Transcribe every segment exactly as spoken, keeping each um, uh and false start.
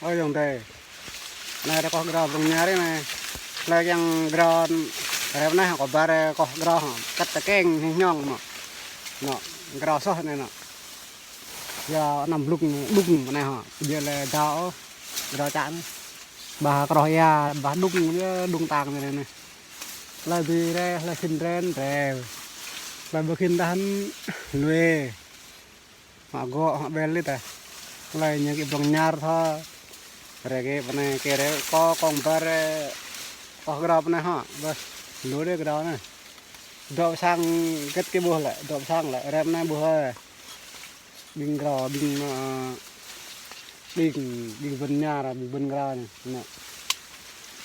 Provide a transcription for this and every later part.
Ơ ayŏng adơi. Anai rơkoh grao Brŏng Ñar anai. Hlơi kiăng grao rep anai hă, kâo ƀar rơkoh grao hă. Kăt tơkeng hing hiong mă. Anŏ, grao soh anai anŏ. Yua anăm blŭng, blŭng anai hă. Yua lĕ grao, grao čă anai. Bah kroh ia, bah đŭng, đŭng tang anai anai. Hlơi ƀu rai, hlơi khĭn rai, rai. Hlơi ƀu khĭn tah anŭn, lui. Hă gŏ, hă ƀel lĕ tah. Hlơi ñu kơ Brŏng Ñar tha. Rai kơ pơ anai kơ rai kâo kông ƀar rơkoh grao pơ anai hă. Bơ, lu đơi grao anai. Dŏ sang gĕt kơ ƀuh lĕ, dŏ sang lĕ, rep anai ƀuh hơi. Ƀing grao, ƀing, ơ, ƀing, ƀing Brŏng Ñar, ƀing Brŏng grao anai. Anai.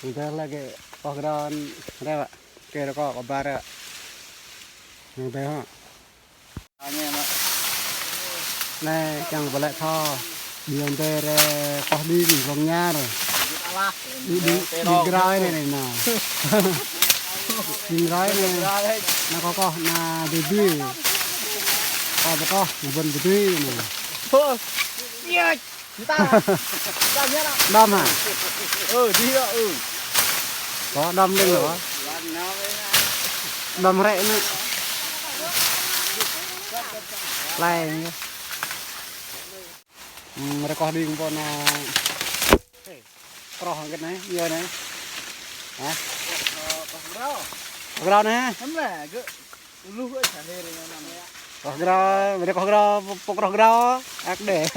Anŭn tơl lĕ kơ rơkoh grao anai, rep hă. Kơ rơkoh, kâo ƀar rep. Anŭn tơl hă. Anai, kiăng pơlĕ tha. Ƀing tơ rơkoh đing, Brŏng Ñar. Đing, đing, đing grao anai anai anŭn. Đing grao anai anŭn. Anŭn kâo kâo, anŭn dui dui. Kâo ƀu kâo, ƀu ƀuăn dui dui anŭn. Đom hă? Ơ, đi đó, ừ. Kâo đom đing lĕ. Đom hrĕ anŭn. Lai anŭn. Hm, rơkoh đing pô anŭn. Kroh hăng kơ anai, yua anai. Hă? Kroh grao anai. Kroh grao, rơkoh grao, pô kroh grao, ăt đeh.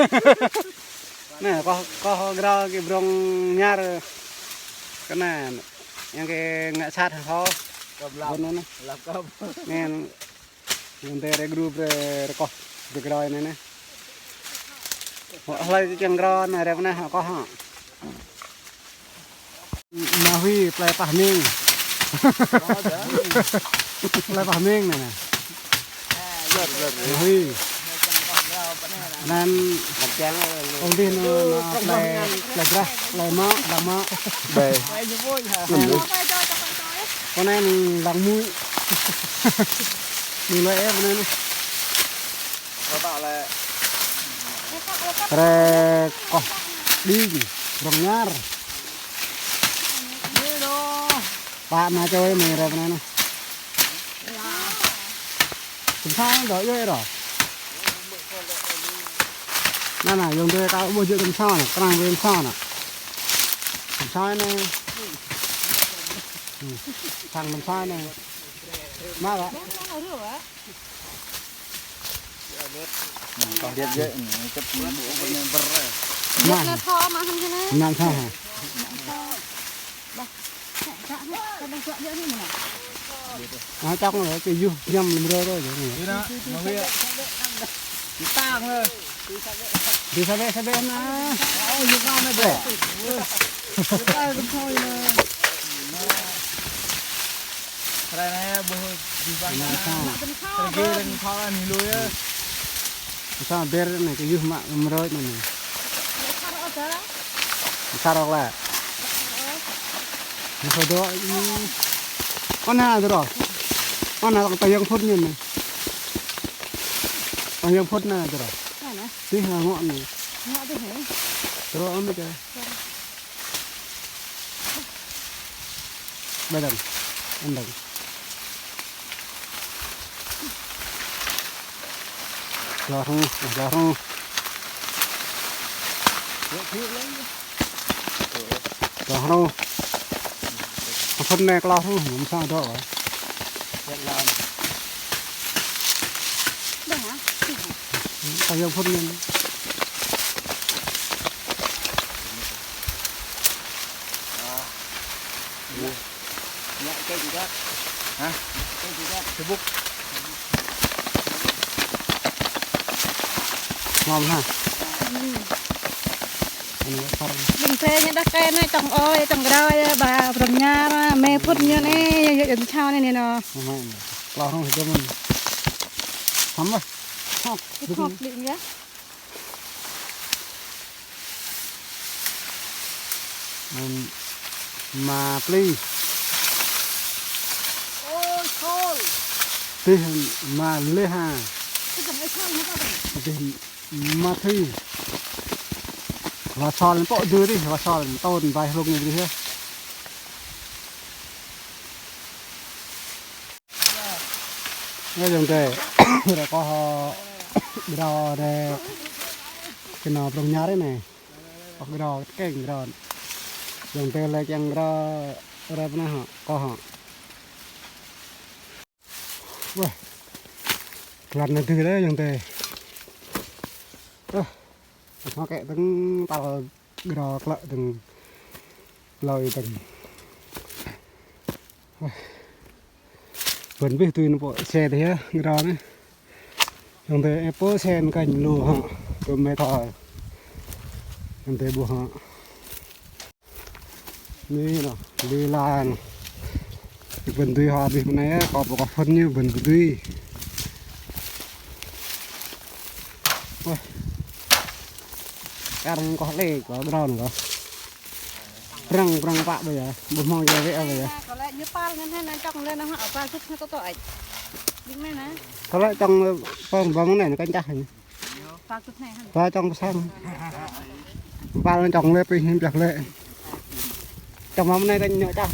Anai, rơkoh, rơkoh grao kơ Brŏng Ñar. Kơ anai, yang kơ ngă sat hăng kâo. Ƀuăn anŭn. Anai, Anŭn tơ rai gru brơi rơkoh, brơi grao anai anai. Hŏ hlơi kiăng grao anai rep anai hă kâo hă. Ma Huy, plơi Pah Ming. Plơi Pah Ming anai anai. Ma Huy. Anŭn kông dih anŭn, anŭn plơi, plơi Brah, plơi Mŏ, Brah Mŏ. Ƀai. Kâo anai lăng mui. Ñu lĕ ĕp anai anai. Rơkoh đing, Brŏng Ñar. Pă anai čơi mơi rep anai anai. Tơm sa dŏ yơh ơ. Anai anai, ayŏng adơi kâo ƀuh jơ̆ tơm sa anai, kơnang ƀơi tơm sa anai. Tơm sa anai. Hm, sang tơm sa anai. Mă ƀă. Kâo lihat jơ̆, anai, cep bơnai ƀơr. Anai. Anai sa hă. Anai čŏk anai, kơ yuh ñăm lơ̆m rơ rơ jơ̆ anai. Đi sa bĕ sa bĕ anai. Hrơi anai ƀuh jih bang anai. Anai sa. Tơlơi gih lĕ thâo anai lui yơh. Sa ƀer anai kơ yuh mă mơrơi anai anai. Sa rok lĕ. Ñu sa dŏ anai. Anai dŏ. Anai lăng tơyang phŭt ñu anai. Tơyang phŭt anai dŏ. Anai. Tih ngă ngŏ anai. Ngŏ tih anai. Dŏ anai kơ. Ƀai dơ̆ng, ăn dơ̆ng. Klâo hrŏng, klâo hrŏng. Klâo hrŏng. Phŭn anai klâo hrŏng, mơ̆ng sa dŏ wă. Tơyang phŭn anai. Hă? Facebook. Ngon ha. Anai phar. Ƀing tơ ñu đah kơ anai čŏng ơi, čŏng grao yơh, ƀă Brŏng Ñar, mơi phŭn ñu anai, yơh, yơh, yơh, čao anai anai anŭn. Ngon ha. Klâo hrŏng hơdôm anai. Hăm lah. Hŏk. Hŏk đing yơh. Ừm, ma pli. Ôi, Sol. Tih ma lê ha. Tih ma thi. Wa sol pŏk dư dih, wa sol tơl bai hlung dih yơh. Anai ayŏng adơi, rơkâo hŏ, gơdâo anai, kơnơ̆ng prong ñar anai. Ôh, gơdâo, tơkeng gơdâo. Ayŏng adơi lĕ kiăng gơdâo, rơp anai hŏ, kâo hŏ. Wah, kơlăn anai dư lĕ ayŏng adơi. Ơ, hmâo kĕ dơ̆ng tal gơdâo klă dơ̆ng, lơi dơ̆ng. Wah, bơ̆n abih tui anŭn pô se dih yơh, gơdâo anai. Ayŏng adơi ĕp pô sen kơnh lu hŏ, tơm mĕ thâo. Ayŏng adơi ƀuh hŏ. Anai nŏ, lui lan. Bơ̆n tui hŏ abih mơnai, kâo pô kâo phŭn ñu bơ̆n tui. Wah. Kar kâo lĕ, kâo drôn kâo. Prăng, prăng pă ƀơi yơh, ƀu hmâo djai wĕ ƀơi yơh. Kâo lĕ ñu pal ngăn hă, anai čŏng lĕ anai hă, pal sŭt anai tơtô ĕč. Ƀing anai anai. Kâo lĕ čŏng lĕ, pơm ƀơ̆ng anai, anai kơnh čah anai. Pal čŏng pơsang. Pal čŏng lĕ pih hiư̆m pioh lĕ. Čŏng mơ̆ng anai kơ ñu čah.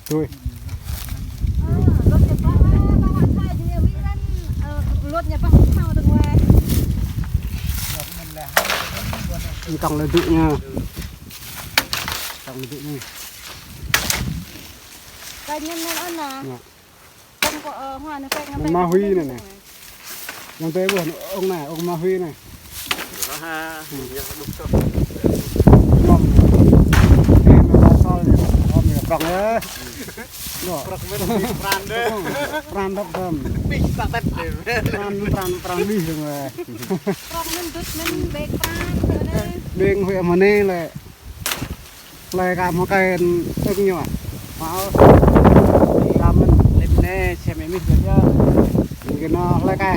Tui. Čŏng lĕ dŭ ñu. Čŏng lĕ dŭ ñu. Kơ ñu anŭn anai. Ñu. Anŭn ma hui anai anai. Ayŏng adơi ƀuh, ŏng anai, ŏng ma hui anai. Ñu. Anai, anai, sol anai. Ŏng anai, prŏng yơh. Ñu. Prŏng mĕn, pran dêh. Pran dŏ tơm. Pih, pran tĕt dêh. Pran, pran, pran bih dơ̆ng weh. Prŏng mĕn dŭt mĕn bĕk pran dêh anai. Ƀing hui mơnai lĕ. Hlơi ka hmâo kơ̆n ưng ñu ah. Hmâo. Ka mơ̆n lĕ anai, sem ih mĭn lĕ yơh. Ñu kơ anŭn hlơi ka.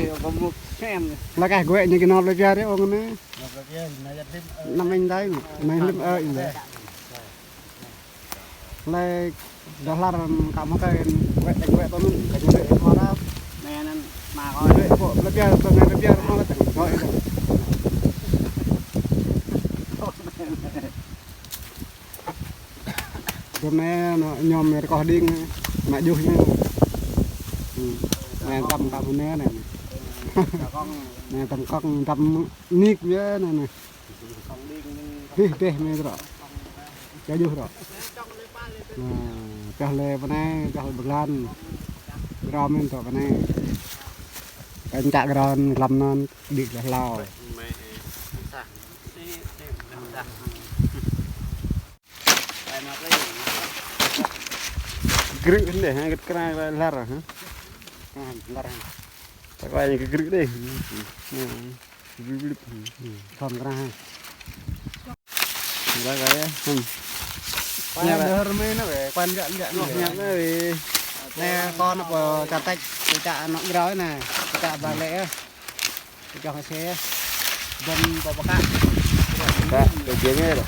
Hlơi ka gơ̆ ñu kơ anŭn lĕ biă dih ŏng anai. Năm anh đấy, năm anh lĕm ơ ih lĕ. Hlơi đah lar ka hmâo kơ̆n gơ̆, gơ̆ pơmĭn, kơ ñu lĕ hmâo rap. Anai anŭn, mă kơ. Lĕ pô, lĕ biă, pô anai lĕ biă hmâo lĕ tơ̆ng. Gơ̆ ih lĕ. Dôm anai anŭn ñŏm mĕ rơkâo đing anai, mă juh ñu. Hmm. Anai tăm tăm anai anai. Anai tăm kŏng, tăm nik biă anai anai. Hih, dêh mĕ trŏ. Ča juh trŏ. Anai, čah lĕ pơ anai, čah lĕ bơglan. Gơdâo mĕn trŏ pơ anai. Kơnh čă gơdâo glăm anŭn, đĭ gleh hlâo. Krư̆ hơnde, ha, gĭt kra lar, ha. Ha, lar, ha. Ta kơ anai krư̆ dêh. Blip, blip. Thom kra, ha. Lar kơ ya, hmm. Quan đơ rơmê anai weh, quan gak gak anai weh. Anai kon pơ ča tĕč, ča anŏ groi anai, ča ba lĕ ya. Čoh se. Dơ̆ng pơpơkă. Pơkă, kơ giĕng ĕh.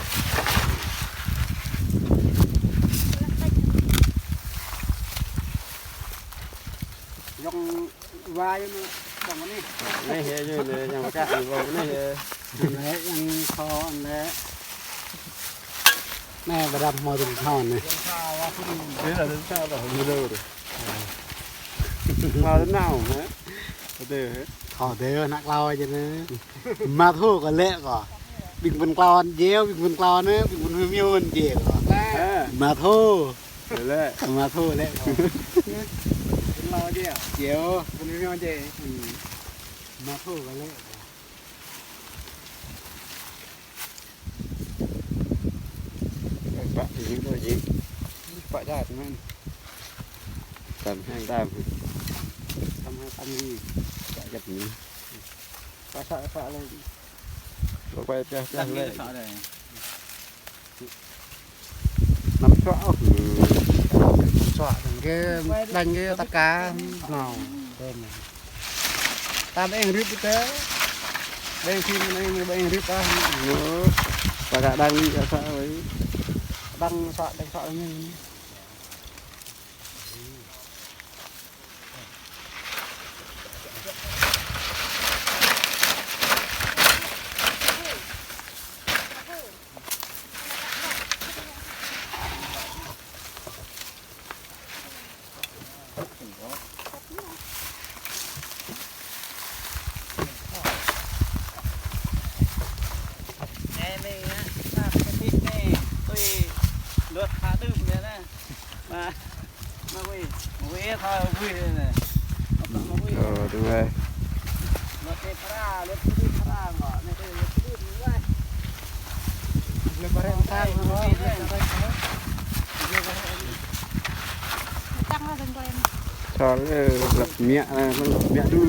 Yŏng wa yơh mơ̆n, dơ̆ng anai. Anai yơh, yơh, anai, yang pơkă, yang pơkă anai yơh. Anai, yang kho anai. Anai, ƀơđăp hmâo tơlơi thâo anai. Anai là tơlơi thâo rồi, mưa đâu rồi. Thâo thế nào hả? Có thể hả? Thâo thế, ană klao chứ anai. Mă thâo kơ lĕ kơ. Ƀing pơ̆n klao ăn jeo, ƀing pơ̆n klao anai, ƀing pơ̆n hơmiu ăn jeo kơ. À. Mă thâo. Thế lĕ. Mă thâo lĕ kơ. Pơ̆n klao jeo. Jeo. Pơ̆n hơmiu ăn jeo. Hmm. Mă thâo kơ lĕ kơ. Pă dih, pă dih. Pă jat mơ̆n. Tam hăng tam. Tam hăng tam dih. Pă jat mơ̆n. Pă sa, pă lĕ. Pă pă pă lĕ. Năm suă ôh. Năm suă, dơ̆ng kơ, dơ̆ng kơ tơka. Nô. Tam eng rip ite. Ƀing phim anai ƀing rip ah. Ơ, ta gak đang đi gak sa wei. Đang sa, đang sa anai. Ờ, đúng rồi. Sao lă lăp mă, lăp mă đu.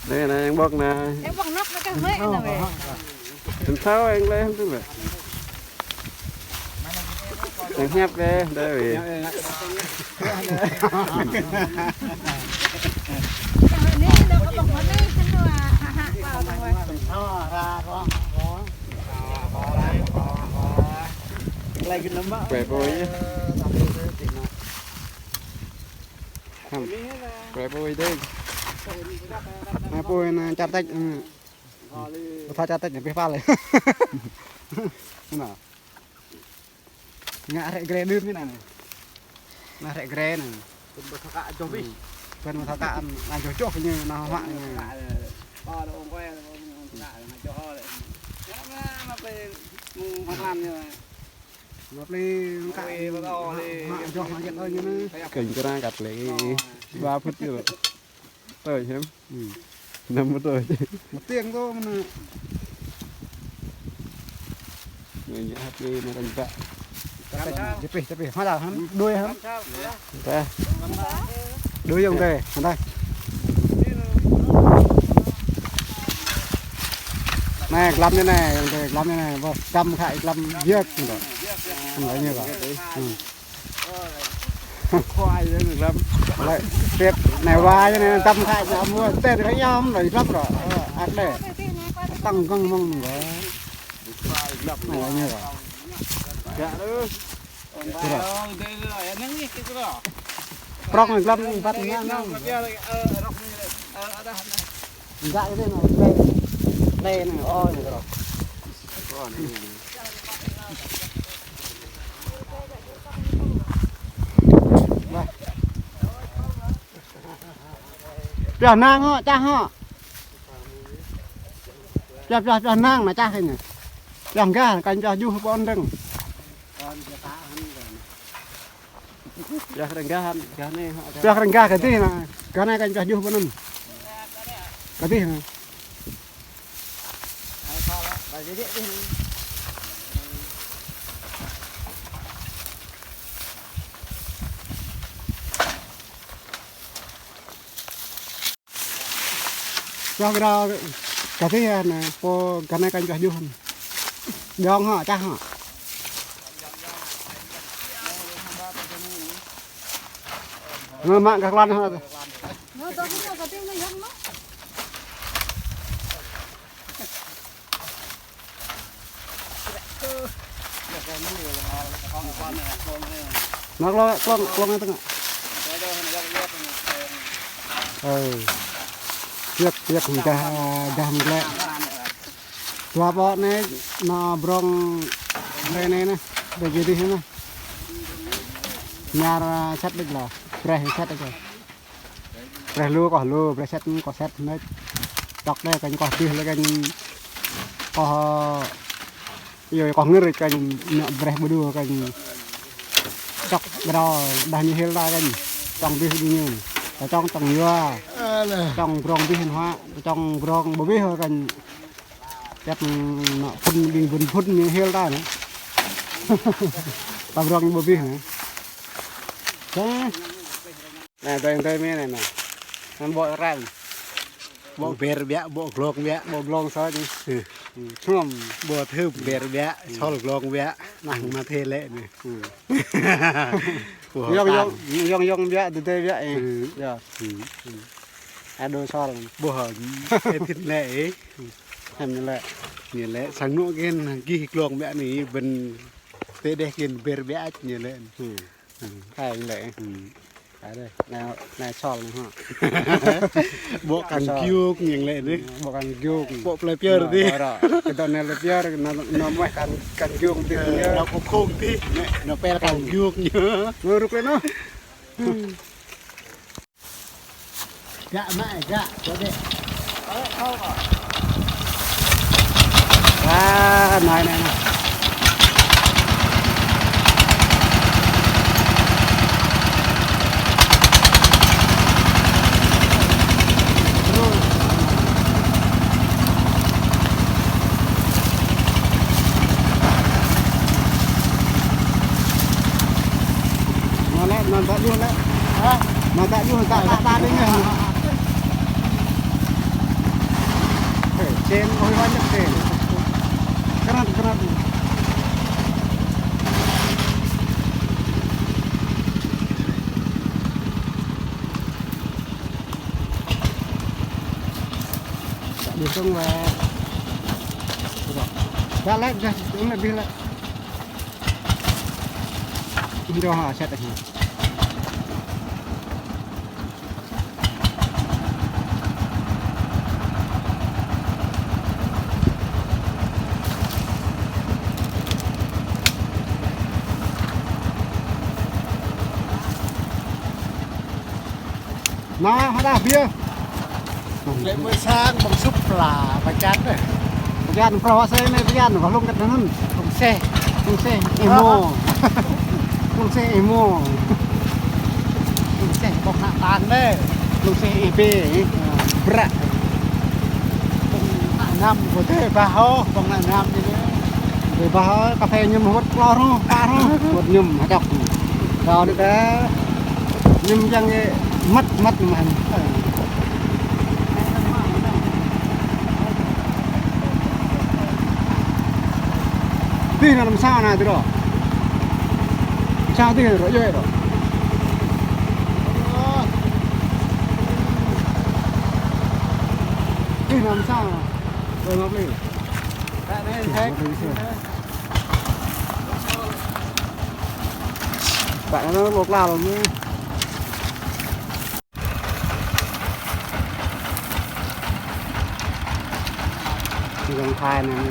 Anai, anai, yang bŏk anai. Yang bŏk năp anai kah mă anai weh. Yang thâo yang lĕ hăm tui lĕ. Yang hiăp kơ, đơi weh. Quay pô yơh. Hăm. Quay pô yơh đơi. Quay pô anai čar tĕč. Ƀu thâo čar tĕč anai pih pal. Anai. Ngă rĕ grê đưm anai. Anai rĕ grê anai. Ƀu thâo kă joh ƀĭ. Ƀu thâo kă anai joh joh ñu, anai huă ñu. Mă plei kă huă joh anai jet ơi ñu anai. Kênh kơ răng kăt lĕ. Ba phŭt ñu lĕ. Tơi hiam. Năm mơ̆ tơi. Mơtiang tơ mơnă. Ñu ñu hăp đi mă răng bă. Čapih, čapih, hmâo đah hăm, đuaĭ hăm. Dah. Đuaĭ yŏng tơi, hăm dah. Anai, glăm ñu anai, yŏng tơi, glăm ñu anai, bơ, čăm khă glăm yơk, ñu tơ. Hăm glăm ñu tơ. Khoai lĕ lăm. Lĕ, pĕp anai wa anai, čăm khă ñu mơ̆, tĕ tĕ ñu mơ̆, lĕ lăm rŏ. Ơ, ăt lĕ. Tăng kăng mơ̆ng mơ̆ng rŏ. Anai ñu rŏ. Prŏng lăm băt ñu nang. Ngă kơ anai nă, lĕ, lĕ nă, ơ, nă rŏ. Pioh nang hŏ, čah hŏ. Pioh, pioh, pioh nang nă čah kơ ñu. Pioh gah, kăn pioh juh pô ôn dơ̆ng. Pioh rơnggah, gah anai, hŏ, gah. Pioh rơnggah kơ dih nă. Gah anai kăn pioh juh pô anŭn. Kơ dih nă. Pioh kơ rao kơ dih nă, pô gah anai kăn pioh juh. Jŏng hŏ, čah hŏ. Mă, mă gah klăn hŏ. Mă klŏng, klŏng, klŏng tơngă. Ơ. Piăk, piăk, dah, dah mơ̆ng glĕ. Dua ƀô̆ anai, nă brŏng hrơi anai nă, ƀơi dih anai. Ñar sat đĕč lah, breh sat đĕč lah. Breh lu koh lu, breh set koh set anai. Čŏk đĕ kăn koh dih lĕ kăn koh, yua koh ngir kăn nă breh ƀu đu kăn čŏk gơdâo dah ñu hil ta kăn. Čŏng dih dih ñu. Ta čŏng čŏng yua. Alah. Čŏng brŏng dih hơnua, čŏng brŏng ƀu bih kăn. Čăp nă phŭn ƀing ƀun phŭn ñu hil ta nă. Ta brŏng ƀu bih nă. Čă. Nă, dơi dơi mơ̆ nă nă. Năn ƀô̆ răng. Ƀô̆ ber biă, ƀô̆ glông biă. Ƀô̆ glông soi ni. Hơ. Ƀô̆ thưp ber biă, sol glông biă. Nă mă thê lĕ nă. Yŏng yŏng, yŏng yŏng biă, dơi dơi biă. Yă. Ado sol. Ƀô̆ hă, ê thit lĕ ê. Hăm ñu lĕ. Ñu lĕ, sang nŏ kên, gih glông biă ni, ƀing tê đeh kên ber biă ñu lĕ. Hai ñu lĕ. Anai, anai sol anai hă. Ƀô̆ kăn giŏng ñu lĕ anai. Ƀô̆ kăn giŏng. Ƀô̆ plơi Piơr anai. Kơ dŏ anai plơi Piơr, anai, anai mơ̆ kăn, kăn giŏng anai. Ơ, anai kông kông anai. Anai pel kăn giŏng ñu. Anai rŭk lĕ anai. Gak, Mak, gak, gak. Wah, anai, anai, anai. Anai lĕ, anai dŏ djuh lĕ. Hă? Anai dŏ djuh, dŏ, dŏ, dŏ anai. Ơ, čen, ôi, ôi, čen. Kơnăl, kơnăl. Dŏ djuh song wĕ. Dŏ lĕ, dŏ, dŏ lĕ, dŏ lĕ. Dŏ hă, sĕt hă. Anai, hơđah biă. Lĕ mơ̆ng sang, mơ̆ng sup la, pơčan dêh. Pơčan, prŏng asơi anai pơčan, kơ hlung kơ anŭn. Hlung seh. Hlung seh, ih mơ̆. Hlung seh, ih mơ̆. Hlung seh, ƀơ̆ng ană tang dêh. Hlung seh, ih bê, ih. Bră. Ƀơ̆ng ană mơnam, kơ dêh bah ôh, ƀơ̆ng ană mơnam dêh. Dêh bah ôh, kơphê mơñum hơwơ̆t klor ôh, pă ôh. Hơwơ̆t mơñum, hơčŏk. Rao anai dêh. Mơñum jang kơ măt, măt mơ̆n. Dih anŭn sa anai dih rŏ. Sa dih rŏ, yơh rŏ. Dih anŭn sa. Rŏ ngŏk lĕ. Pă anŭn lŏk lal anai. Jơlan Thái anai.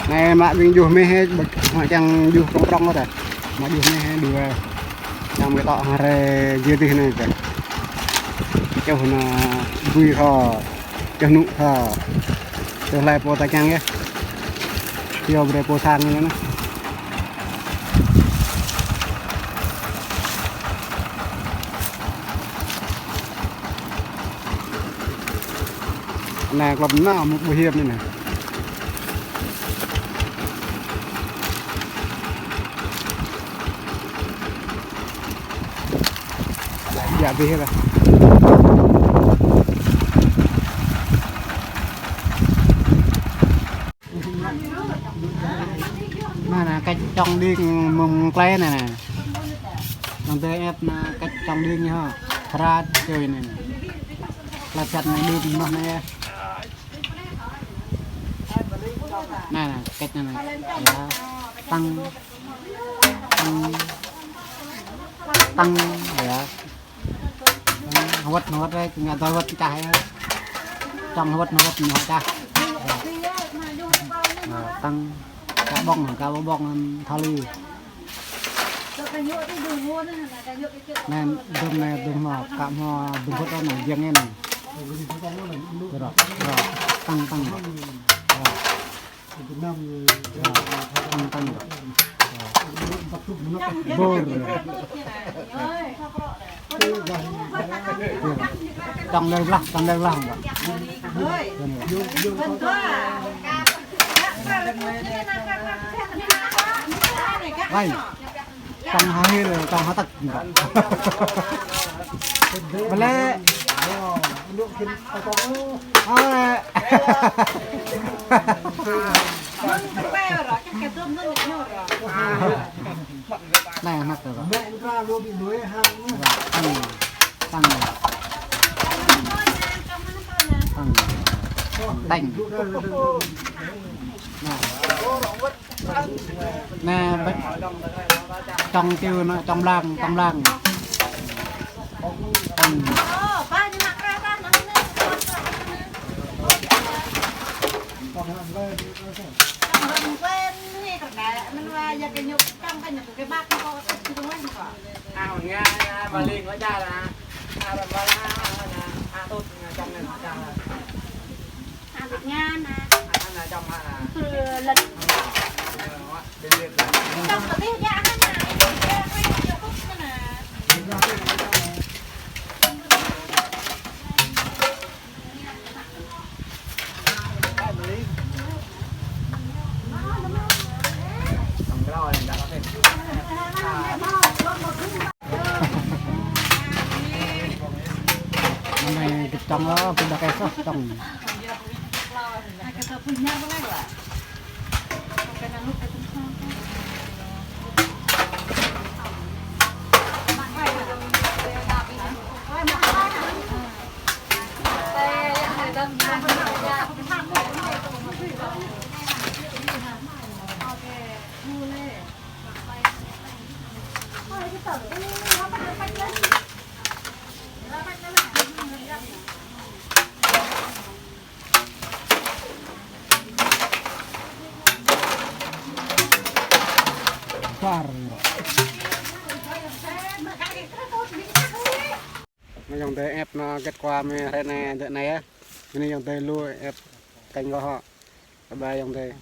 Anai mă ƀing juh meh, mă čang juh prŏng prŏng ôh ta. Mă juh meh dua. Čang ƀing tŏ hơrê jơdih anai ta. Čuh anai bui hŏ. Čuh nŭ hă. Čuh lai pô ta kiăng yơh. Pioh brơi pô sang anai. Anai klop nao mŭk ƀu hiam anai. Djă abih lah. Anai, anai, cách Čŏng Đing mơ̆ng klai anai, anai. Anŭn tơ ĕp anai cách Čŏng Đing ñu hă. Phara čơi anai, anai. Klai phat anai đưm mơ̆n anai. Anai, anai, cách anai, anai. Yă. Tăng. Tăng. Tăng, yă. Hơwơ̆t, hơwơ̆t rai, ngă dŏ hơwơ̆t kơ čah yă. Čŏng hơwơ̆t, hơwơ̆t ñu čah. Yă. Tăng. Kă ƀơ̆ng, kă ƀơ̆ng thali. Anai, dŭm anai, dŭm hmâo, kă hmâo, dŭm hơwơ̆t anai, giăng anai. Rŏ, rŏ, tăng, tăng. Rŏ. Tăng, tăng. Bor. Čŏng lĕ lah, čŏng lĕ lah. Wai. Čŏng hơhil, čŏng hơtăk. Bơlĕ. Ơ. Anai, anăk tơ. Tăng, tăng. Tăng. Tăng. Anai. Anai, ƀĕ. Tong tiu na, tong blang, tong blang. Tong. Anai gêt tong ôh, gêt đah kơsah tong. Bar. Anai ayŏng adơi ĕp nao gĕt kua mơ̆ng hrơi anai, dŏ anai yơh. Anai ayŏng adơi lu ĕp kơnh kơ hŏ. Bye bye ayŏng adơi.